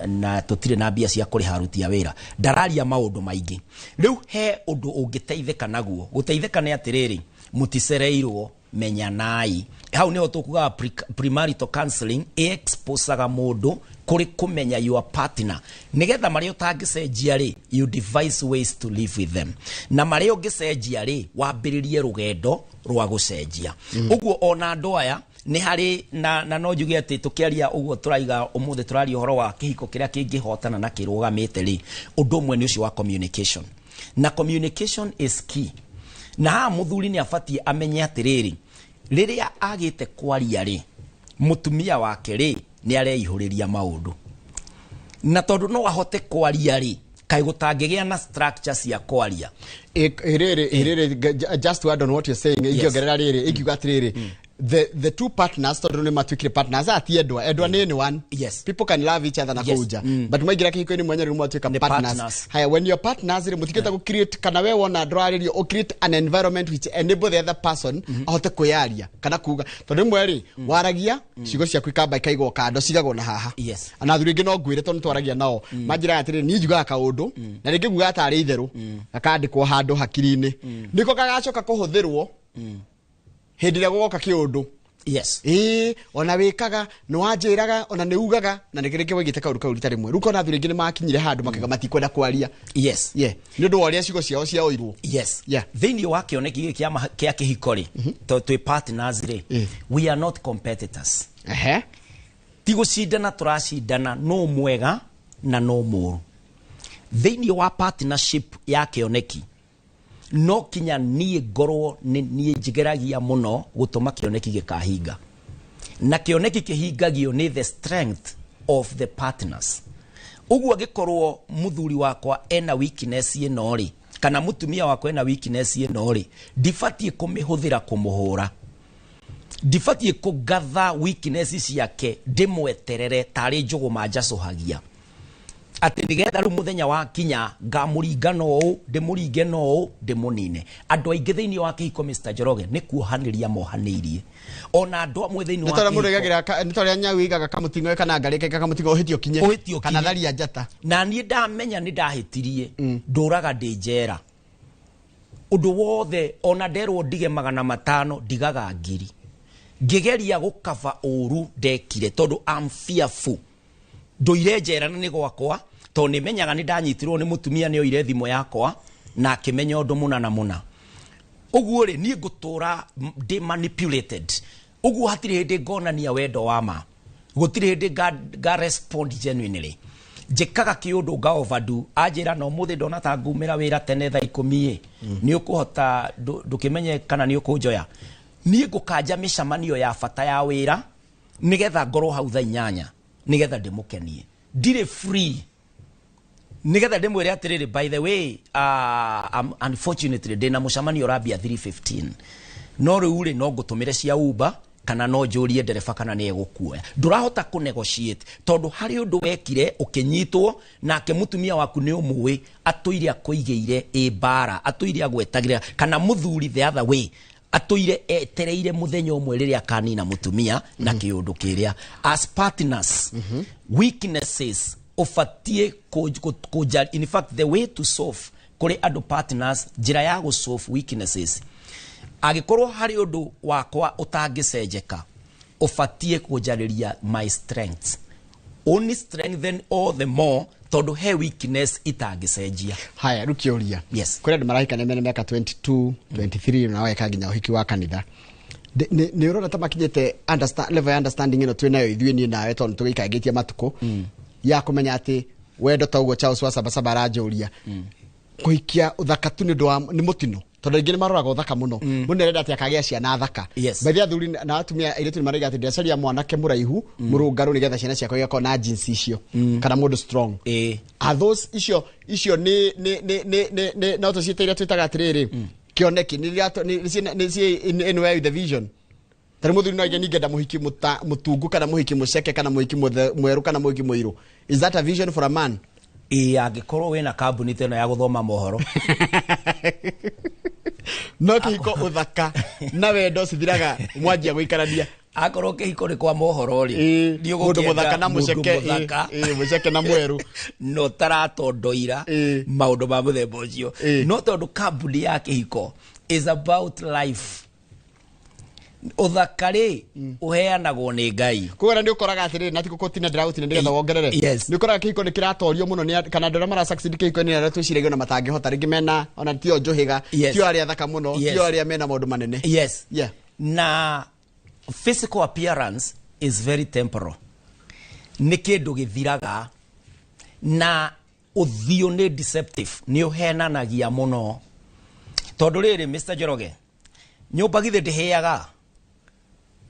na tũtirĩ na mbia cia kũrĩha aruti a wĩra. Ndararia maũndũ maingĩ. Rĩu he ũndũ ũngĩteithĩka naguo. Gũteithĩka nĩ atĩrĩrĩ, mũticereirwo, menyanai. Hau nĩho tũkugaga premarital counseling ĩexposaga mũndũ Kũrĩ kũmenya your partner, nĩgetha marĩa ũtangĩcenjia rĩ, you devise ways to live with them, na marĩa ũngĩcenjia rĩ, wambĩrĩrie rũgendo rwa gũcenjia. Ũguo ona andũ aya nĩ harĩ na no njuge atĩ tũkĩaria ũguo tũraiga ũmũthĩ, tũraria ũhoro wa kĩhiko kĩrĩa kĩngĩhotana na kĩrũgamĩte rĩ, ũndũ ũmwe nĩ ũcio wa communication, na communication is key. Na haha mũthuri nĩ abatiĩ amenye atĩrĩrĩ, rĩrĩa agĩte kwaria rĩ, mũtumia wake rĩ, nĩ areihũrĩria maũndũ, na tondũ no ahote kwaria rĩ, kaĩ gũtangĩgĩa na structure cia kwaria? Rĩrĩ rĩrĩ, just to add on what you're saying, ingĩongerera rĩrĩ, ingiuga atĩrĩrĩ, the two partners, tondũ nĩ matuĩkire partners, ati endwa endwa nĩ one. People can love each other na kũu nja, but mwaingĩra kĩhiko-inĩ mwanya rĩu mwatuĩka Nĩ partners. partners. Haya, when you're partners rĩ, mũtikĩte gũ create, kana we wona ndũrarĩrio, ũ create an environment which enable the other person ahote kwĩyaria kana kuga, tondũ rĩmwe rĩ, waragia ciugo ciaku ikamba ikaigwo kando, cigagwo na haha. Na athuri aingĩ no ngwĩre, tondũ nĩtwaragia nao, manjĩraga atĩrĩrĩ, niĩ njugaga kaũndũ na rĩngĩ ngugaga tarĩ itherũ, gakandĩkwo handũ hakiri-inĩ, nĩko gagacoka kũhũthĩrwo hĩndĩ ĩrĩa gũgoka kĩũndũ. Ĩĩ, ona wĩkaga nĩ wanjĩraga, ona nĩ ugaga, na nĩ rĩngĩ waigĩte kaũndũ kau rita rĩmwe. Rĩu kona athuri aingĩ nĩ makinyire handũ makauga matikwenda kwaria. Yeah, nĩ ũndũ wa ũrĩa ciugo ciao ciaoirwo. Thĩinĩ wa kĩoneki gĩkĩ kĩa kĩhiko rĩ, tondũ twĩ partners rĩ, we are not competitors. Ti gũcindana tũracindana no mwega na no mũũru. Thĩinĩ wa partnership ya kĩoneki, no kinya niĩ ngorwo nĩ niĩ njigeragia mũno gũtũma kĩoneki gĩkahinga, na kĩoneki kĩhingagio nĩ the strength of the partners. Ũguo angĩkorwo mũthuri wakwa ena weakness ĩno rĩ, kana mũtumia wakwa ena weakness ĩno rĩ, ndibatiĩ kũmĩhũthĩra kũmũhũra, ndibatiĩ kũgatha weakness ciake ndĩmweterere tarĩ njũgũma njacũhagia, atĩ nĩgetha rĩu mũthenya wa kinya ngamũringa no ũũ, ndĩmũringe no ũũ, ndĩmũnine. Andũ aingĩ thĩinĩ wa kĩhiko, Mr. Njoroge, nĩ kuohanĩria mohanĩirie, ona andũ amwe thĩinĩ nĩ wa ta ũrĩa mũndũ kĩhiko. aigagĩra nĩ ta ũrĩa nyau ĩigaga kamũting'oe kana ngarĩ ĩkaiga kamũting'oe ũhĩtie ũkinye. Ũhĩtie kana ũkinye. Tharia njata. Na niĩ ndamenya nĩ ndahĩtirie, ndũraga ndĩ njera ũndũ wothe, ona nderwo ndige 500, ndigaga 1000, ngĩgeria gũkaba ũru ndekire, tondũ I'm fearful. Ndũire njera na nĩ gwakwa, tondũ nĩ menyaga nĩ ndanyitirwo nĩ mũtumia, nĩ oire thimũ yakwa na akĩmenya ũndũ mũna na mũna. Ũguo rĩ, niĩ ngũtũra ndĩ manipulated. Ũguo hatirĩ hĩndĩ ngonania wendo wa ma, gũtirĩ hĩndĩ nga respond genuinely. Njĩkaga kĩũndũ nga overdo. Anjĩra na ũmũthĩ ndona ta ngumĩra wĩra tene thaa 10 ĩ, nĩ ũkũhota ndũkĩmenye kana nĩ ũkũnjoya, niĩ ngũkanja mĩcemanio ya bata ya wĩra nĩgetha ngorwo hau thaa 8, nĩgetha ndĩmũkenie. Ndirĩ free nigetha ndĩmwĩre atĩrĩrĩ, by the way, unfortunately ndĩna mũcemanio ũrambia 3:15, no rĩu rĩ, no ngũtũmĩre cia Uber kana no njũrie ndereba kana nĩ egũkuoya. Ndũrahota kũ negotiate tondũ harĩ ũndũ wekire ũkĩnyitwo nake. Mũtumia waku nĩ ũmũĩ, atũire akũigĩire ĩ mbara, atũire agwetagĩrĩra, kana mũthuri the other way, atũire etereire mũthenya ũmwe rĩrĩa akanina mũtumia na kĩũndũ kĩrĩa. As partners, weaknesses ũbatiĩ kũnja. In fact, the way to solve kũrĩ andũ partners, njĩra ya gũ solve weaknesses, angĩkorwo harĩ ũndũ wakwa ũtangĩcenjeka, ũbatiĩ kũnjarĩria my strengths, only strengthen all the more, tondũ he weakness itangĩcenjia. Haya, rĩu kĩũria. Kũrĩ andũ marahikania mena mĩaka 22, 23, na weka nginya ũhiki wa kanitha. Nĩ ũrona ta makinyĩte level ya understanding ĩno twĩ nayo ithuĩ, niĩ nawe, tondũ tũgĩikangĩtie matukũ ya kũmenya atĩ wendo ta ũguo Charles wa Sabasaba aranjũria, kũhikia ũthaka tu nĩ ũndũ wa nĩ mũtino, tondũ aingĩ nĩ maroraga ũthaka mũno. Mũndũ arenda atĩ akagĩa ciana thaka. Bathi athuri na atumia airĩtu nĩ maraiga atĩ ndĩracaria mwanake mũraihu mũrũngarũ nĩgetha ciana ciakwa igakorwo na jeans icio, kana mũndũ strong. Are those icio nĩ no tũciĩte iria twĩtaga atĩrĩrĩ kĩoneki, nĩ iria nĩ ciĩ in way with the vision? Tarĩ mũthuri no aige, ningenda mũhiki mũtungu, kana mũhiki mũceke, kana mũhiki mwerũ, kana mũhiki mũirũ. Is that a vision for a man? Ĩĩ, angĩkorwo wĩna kambuni ta ĩno ya gũthoma mohoro. No kĩhiko, ũthaka na wendo cithiraga mwanjia gũikarania. Akorwo kĩhiko nĩ kwa mohoro rĩ, nĩ mũndũ ũgũkĩenda mũthaka na mũndũ mũceke, mũthaka mũceke na mwerũ. No taratondoira maũndũ ma mũthemba ũcio. No tondũ kambuni ya kĩhiko is about life. Ũthaka rĩ, ũheanagwo nĩ Ngai. Koguo nĩ ũkoraga atĩrĩrĩ, na ti gũkũtina ndĩragũtina nĩgetha wongerere. Yes. Nĩ ũkoraga kĩhiko nĩ kĩratorio mũno nĩ kana andũ arĩa mara succeed kĩhiko-inĩ nĩ arĩa twĩciragia ona matangĩhota, rĩngĩ mena ona tio njũhĩga, tio arĩa athaka mũno, tio arĩa mena maũndũ manene. Na physical appearance is very temporal, nĩ kĩndũ gĩthiraga, na ũthiũ nĩ deceptive, nĩ ũhenanagia mũno, tondũ rĩrĩ, Mr. Njoroge, nyũmba githĩ ndĩhĩaga?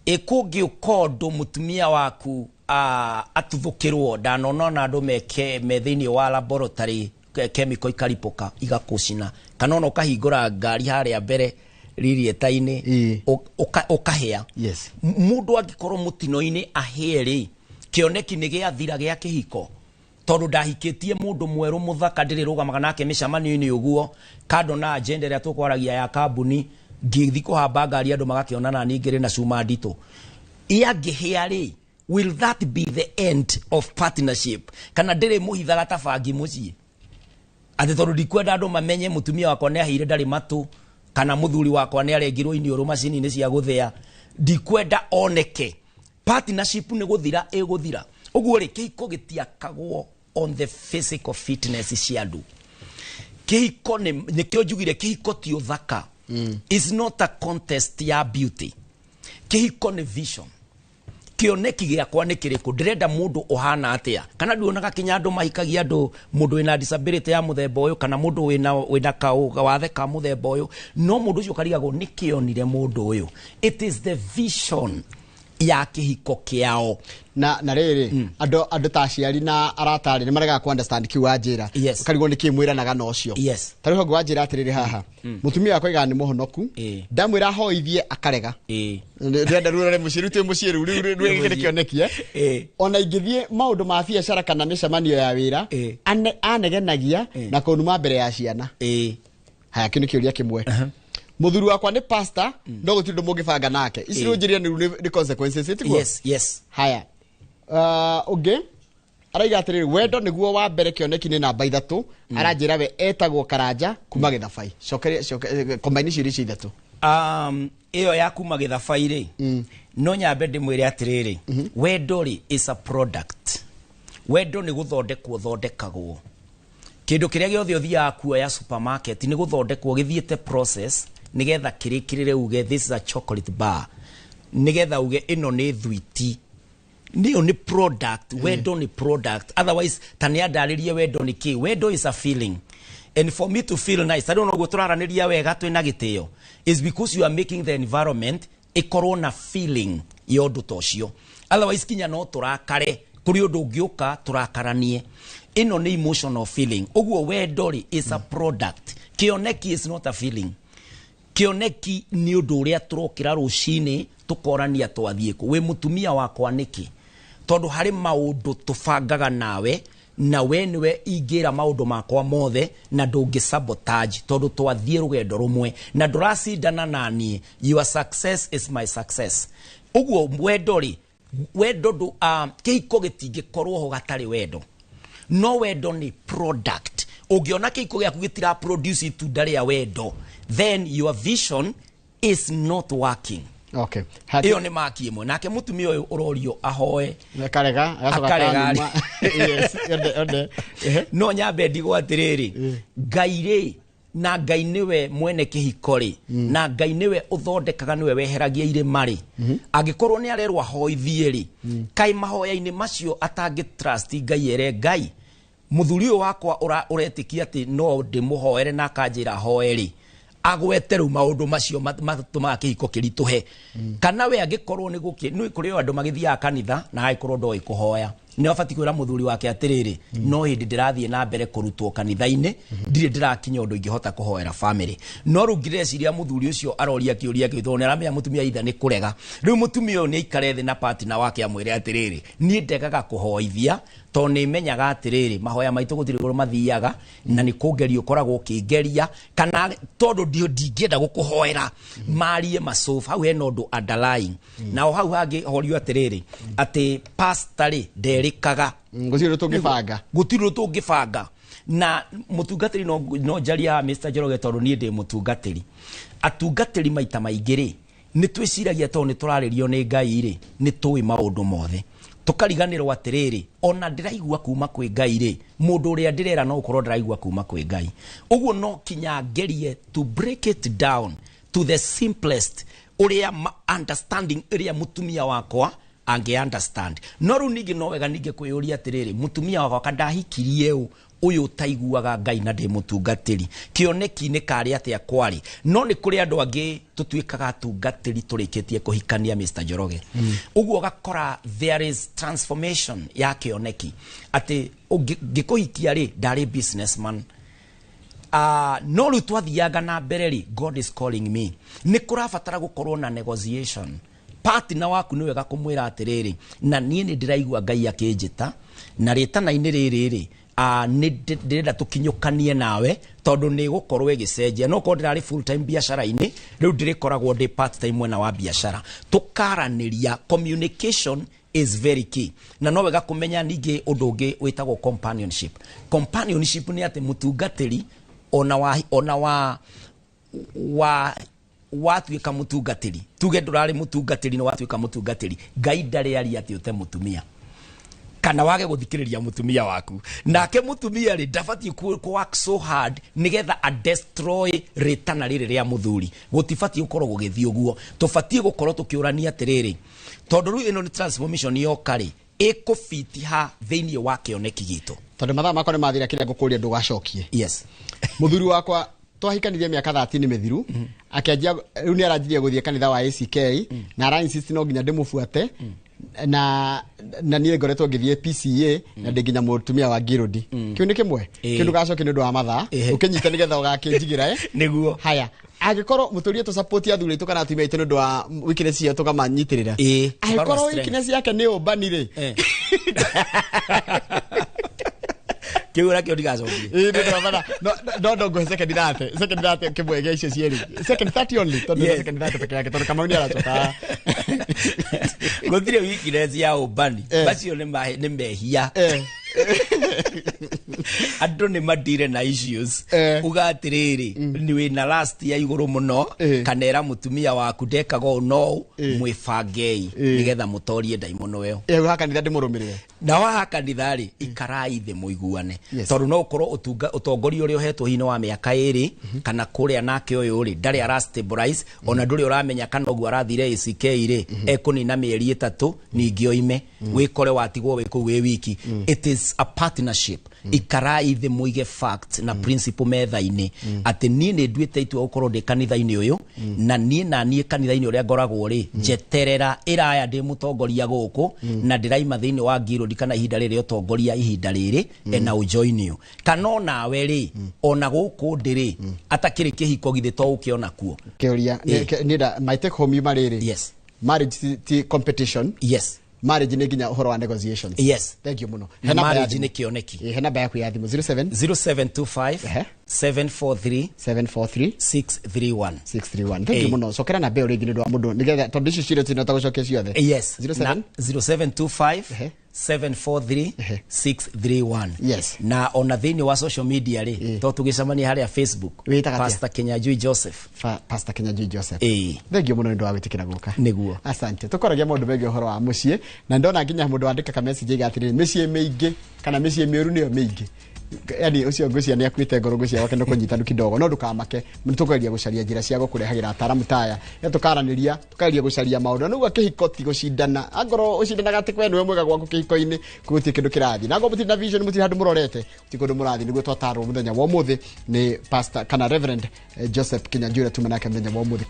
Ĩkũngĩũka ũndũ mũtumia waku atuthũkĩrwo, ndanona ona andũ meke me thĩinĩ wa laboratory, chemical ikaripũka igakũcina, kana ona ũkahingũra ngari harĩa mbere ririeta-inĩ, ũkahĩa. Mũndũ angĩkorwo mũtino-inĩ ahĩe rĩ, kĩoneki nĩ gĩathira gĩa kĩhiko, tondũ ndahikĩtie mũndũ mwerũ mũthaka ndĩrĩrũgamaga nake mĩcemanio-inĩ ũguo, kando na agenda ĩrĩa tũkwaragia ya kambuni, ngĩthi kũhamba ngari andũ magakĩona na niĩ ngĩrĩ na cuma nditũ. Yangĩhĩa rĩ, will that be the end of partnership? Kana ndĩrĩ mũhithaga ta bangi mũciĩ, atĩ tondũ ndikwenda andũ mamenye mũtumia wakwa nĩ ahĩire ndarĩ matũ, kana mũthuri wakwa nĩ arengirwo iniũrũ macini-inĩ cia gũthĩa, ndikwenda oneke. Partnership nĩ gũthira ĩgũthira. Ũguo rĩ, kĩhiko gĩtiakagwo on the physical fitness cia andũ. Kĩhiko nĩkĩo njugire kĩhiko ti ũthaka, is not a contest ya beauty. Kĩhiko nĩ vision. Kĩoneki gĩakwa nĩ kĩrĩkũ? Ndĩrenda mũndũ ũhana atĩa? Kana nduonaga kinya andũ mahikagia andũ, mũndũ wĩna disability ya mũthemba ũyũ, kana mũndũ wĩna wathe ka mũthemba ũyũ, no mũndũ ũcio ũkarigagwo nĩ kĩonire mũndũ ũyũ. It is the vision ya kĩhiko kĩao. Na rĩrĩ, andũ ta aciari na arata rĩ, nĩ maregaga ku understand kiu wanjĩra. Ũkarigwo nĩ kĩ mwĩranaga na ũcio. Ta rĩu hongo wanjĩra atĩrĩrĩ, haha mũtumia wakwa aigaga nĩ mũhonoku, ndamwĩra ahoithie akarega. Ndĩrenda rũrore mũciĩ rĩu, twĩ mũciĩ rĩu, rĩu gĩkĩ nĩ kĩoneki, eh? Ona ingĩthiĩ maũndũ ma biacara kana mĩcemanio ya wĩra, anegenagia na kũnuma mbere ya ciana. Haya, kĩu nĩ kĩũria kĩmwe. Mũthuri wakwa nĩ pastor, no gũtirĩ ũndũ mũngĩbanga nake. Ici rĩu njĩrire nĩ consequences, tiguo? Yes. Haya, ũngĩ araiga atĩrĩrĩ, wendo nĩguo wa mbere, kĩoneki nĩ namba 3. Aranjĩra we etagwo Karanja kuma Gĩthabai. Cokeria, combine icio iria ithatũ. Ĩyo ya kuma Gĩthabai rĩ, no nyambe ndĩmwĩre atĩrĩrĩ, wendo rĩ is a product. Wendo nĩ gũthondekwo ũthondekagwo. Kĩndũ kĩrĩa gĩothe ũthiaga kuoya supermarket nĩ gũthondekwo gĩthiĩte process nĩgetha kĩrĩkĩrĩre uge this is a chocolate bar, nĩgetha uge ĩno nĩ thwiti, nĩyo nĩ product. Wendo nĩ product. Otherwise ta nĩ andarĩrie wendo nĩ kĩ. Wendo is a feeling, and for me to feel nice, tarĩu noguo tũraranĩria wega twĩna gĩtĩo, is because you are making the environment ĩkorwo na feeling ya ũndũ ta ũcio. Otherwise kinya no tũrakare, kũrĩ ũndũ ũngĩũka tũrakaranie. Ĩno nĩ emotional feeling. Ũguo wendo rĩ is a product. Kĩoneki is not a feeling. Kĩoneki nĩ ũndũ ũrĩa tũrokĩra rũcinĩ tũkorania twathiĩ kũ, wĩ mũtumia wakwa nĩkĩ, tondũ harĩ maũndũ tũbangaga nawe, na we nĩwe ingĩra maũndũ makwa mothe, na ndũngĩ sabotage, tondũ twathiĩ rũgendo rũmwe na ndũracindana naniĩ. Your success is my success. Ũguo wendo rĩ, wendo ndũ kĩhiko gĩtingĩkorwo ho gatarĩ wendo, no wendo nĩ product. Ũngĩona kĩhiko gĩaku gĩtira produce itunda rĩa wendo, then your vision is not working. Ĩyo nĩ maki ĩmwe. Nake mũtumia ũyũ ũrorio ahoe Akarega, agacoka akarega. Akanuma. Yes, ende ende. Ehe. No nyambe ndigwo atĩrĩrĩ, Ngai rĩ, na Ngai nĩwe mwene kĩhiko rĩ, na Ngai nĩwe ũthondekaga, nĩwe weheragia irĩma rĩ, angĩkorwo nĩ arerwo ahoithie rĩ, kaĩ mahoya-inĩ macio atangĩ trust Ngai, ere Ngai, mũthuri ũyũ wakwa ũretĩkia atĩ no ndĩmũhoere na akanjĩra hoe rĩ, agwete rĩu maũndũ macio matũmaga kĩhiko kĩritũhe. Kana we angĩkorwo nĩ gũkĩ nĩ kũrĩ o andũ magĩthiaga kanitha na agĩkorwo ndoĩ kũhoya, nĩ abatiĩ kwĩra mũthuri wake atĩrĩrĩ, no hĩndĩ ndĩrathiĩ na mbere kũrutwo kanitha-inĩ, ndirĩ ndĩrakinya ũndũ ingĩhota kũhoera family. No rĩu ngĩreciria mũthuri ũcio aroria kĩũria kĩu tondũ nĩ aramenya mũtumia itha nĩ kũrega. Rĩu mũtumia ũyũ nĩ aikare thĩ na partner wake amwĩre atĩrĩrĩ, niĩ ndegaga kũhoithia tondũ nĩ menyaga atĩrĩrĩ, mahoya maitũ gũtirĩ ũrĩa mathiaga, na nĩ kũngeria ũkoragwo ũkĩngeria, kana tondũ ndingĩenda gũkũhoera marie masofa. Hau hena ũndũ underlying, nao hau hangĩ horio atĩrĩrĩ, atĩ pastor rĩ nderĩkaga. Gũtirĩ ũndũ tũngĩbanga. Gũtirĩ ũndũ tũngĩbanga na mũtungatĩri. No njaria haha, Mr. Njoroge, tondũ niĩ ndĩ mũtungatĩri. Atungatĩri maita maingĩ rĩ, Nĩ twĩciragia tondũ nĩ tũrarĩrio nĩ Ngai rĩ, nĩ tũĩ maũndũ mothe, tũkariganĩrwo atĩrĩrĩ, ona ndĩraigua kuma kwĩ Ngai rĩ, mũndũ ũrĩa ndĩrera no ũkorwo ndĩraigua kuma kwĩ Ngai. Ũguo no kinya ngerie to break it down to the simplest ũrĩa understanding ĩrĩa mũtumia wakwa angĩ understand. No rĩu ningĩ no wega ningĩ kwĩyũria atĩrĩrĩ, mũtumia wakwa kandahikirie ũ ũyũ ũtaiguaga Ngai na ndĩ mũtungatĩri, kĩoneki-inĩ karĩ atĩa kwarĩ? No nĩ kũrĩ andũ angĩ tũtuĩkaga atungatĩri tũrĩkĩtie kũhikania, Mr. Njoroge. Ũguo ũgakora there is transformation ya kĩoneki, atĩ ngĩkũhikia rĩ, ndarĩ businessman. No rĩu twathianga na mbere rĩ, God is calling me. Nĩ kũrabatara gũkorwo na negotiation. Partner waku nĩ wega kũmwĩra atĩrĩrĩ, na niĩ nĩ ndĩraigua Ngai akĩnjĩta na rĩtana-inĩ rĩrĩ rĩ, nĩ ndĩrenda tũkinyũkanie nawe, tondũ nĩ gũkorwo ĩgĩcenjia. No korwo ndĩrarĩ full time biacara-inĩ, rĩu ndĩrĩkoragwo ndĩ part time mwena wa biacara. Tũkaranĩria, communication is very key. Na no wega kũmenya ningĩ ũndũ ũngĩ wĩtagwo companionship. Companionship nĩ atĩ mũtungatĩri ona wa wa watuĩka mũtungatĩri, tuge ndũrarĩ mũtungatĩri, nĩ watuĩka mũtungatĩri, Ngai ndarĩ aria atĩ ũte mũtumia kana wage gũthikĩrĩria mũtumia waku. Nake mũtumia rĩ, ndabatiĩ ku work so hard nĩgetha a destroy rĩtana rĩrĩ rĩa mũthuri. Gũtibatiĩ gũkorwo gũgĩthiĩ ũguo. Tũbatiĩ gũkorwo tũkĩũrania atĩrĩrĩ, tondũ rĩu ĩno nĩ transformation yoka rĩ, ĩkũbiti ha thĩinĩ wa kĩoneki gitũ. Tondũ mathaa makwa nĩ mathira, kĩrĩa ngũkũria ndũgacokie. Yes. Mũthuri wakwa twahikanirie mĩaka 30 mĩthiru, akĩanjia rĩu nĩ aranjirie gũthiĩ kanitha wa ACK, na ara insist no nginya ndĩmũbuate, na niĩ ngoretwo ngĩthiĩ PCA na ndĩ nginya mũtumia wa ngirũndi. Kĩu nĩ kĩmwe. Kĩu ndũgacokie nĩ ũndũ wa mathaa. Ũkĩnyite nĩgetha ũgakĩnjigĩra, eh? Nĩguo. Haya, angĩkorwo mũtũrie tũ support athuri aitũ kana atumia aitũ nĩ ũndũ wa weakness ciao, tũkamanyitĩrĩra, angĩkorwo tũkarora strength. Weakness yake nĩ ũmbani rĩ? Kĩu nakĩo ndigacokie. Ĩĩ, nĩ ndĩrabata. No ngũhe second 30, second 30 kĩmwe gĩa icio cierĩ, second 30 only, tondũ second 30 peke yake, tondũ Kamau nĩ aracoka. Gũtirĩ weakness ya ũmbani. Macio nĩ mehia. Andũ nĩ madire na issues. Uga atĩrĩrĩ, nĩ wĩna last ya igũrũ mũno, kana ĩra mũtumia waku ndekaga ũũ no ũũ, mwĩbangei nĩgetha mũtorie ndaimono ĩyo. Ĩyo ha kanitha ndĩmũrũmĩrĩre? Na waha kanitha rĩ, ikarai thĩ mũiguane, Yes. tondũ no ũkorwo ũtongoria ũrĩa ũhetwo hihi nĩ wa mĩaka 2 kana kũrĩa, nake ũyũ rĩ, ndarĩ ara stabilize, ona ndũrĩ ũramenya kana ũguo arathire ACK rĩ, ekũnina mĩeri 3 ningĩ oime, wĩkore watigwo wĩ kũu wĩ wiki. It is a partnership. Ikarai thĩ, mũige fact na principle metha-inĩ, atĩ niĩ nĩ nduĩte itua gũkorwo ndĩ kanitha-inĩ ũyũ, na niĩ kanitha-inĩ ũrĩa ngoragwo rĩ, njeterera ĩraya ndĩ mũtongoria gũkũ, na ndĩraima thĩinĩ wa ngirũndi kana ihinda rĩrĩ ũtongoria ihinda rĩrĩ ena ũjoin you, kana onawe rĩ, ona gũkũ ndĩ rĩ, atakĩrĩ kĩhiko, githĩ to ũke onakuo? Kĩũria nĩ my take home yuma rĩrĩ, marriage ti competition. Marriage nĩ nginya ũhoro wa negotiations. Thank you mũno. Na He namba ya marriage thimũ. nĩ kĩoneki. Ĩ, he namba yaku ya thimũ, 07 0725 743 743 631. 631. Thank you mũno. Cokera namba ĩyo rĩngĩ nĩ ũndũ wa mũndũ, nĩgetha tondũ icio ciũria tinota gũcokia ciothe. Yes. 07 Na 0725 743 631. Na ona thĩinĩ wa social media rĩ, to tũgĩcemania harĩa Facebook. Wĩtaga atĩa? Pastor Kinyanjui Joseph. Pastor Kinyanjui Joseph. Ĩĩ. Thank you mũno nĩ ũndũ wa gwĩtĩkĩra gũka. Nĩguo. Asante. Tũkoragia maũndũ megiĩ ũhoro wa mũciĩ, na ndona nginya mũndũ wandĩka ka message aiga atĩrĩrĩ, mĩciĩ mĩingĩ kana mĩciĩ mĩũru nĩyo mĩingĩ. Yani ũcio ngwĩciria nĩ akuĩte ngoro, ngwĩciria gwake nĩ kũnyitanu kidogo, no ndũkamake, nĩ tũkũgeria gũcaria njĩra cia gũkũrehagĩra ataaramu taya ya tũkaranĩria, tũkageria gũcaria maũndũ. Na nĩguo kĩhiko ti gũcindana, angorwo ũcindanaga atĩ we nĩwe mwega gwaku kĩhiko-inĩ, gũtirĩ kĩndũ kĩrathiĩ, na angorwo mũtirĩ na vision, mũtirĩ handũ mũrorete, gũtirĩ kũndũ mũrathiĩ. Nĩguo twatarwo mũthenya wa ũmũthĩ nĩ pastor kana Reverend Joseph Kinyanjui ũrĩa tuma nake mũthenya wa ũmũthĩ.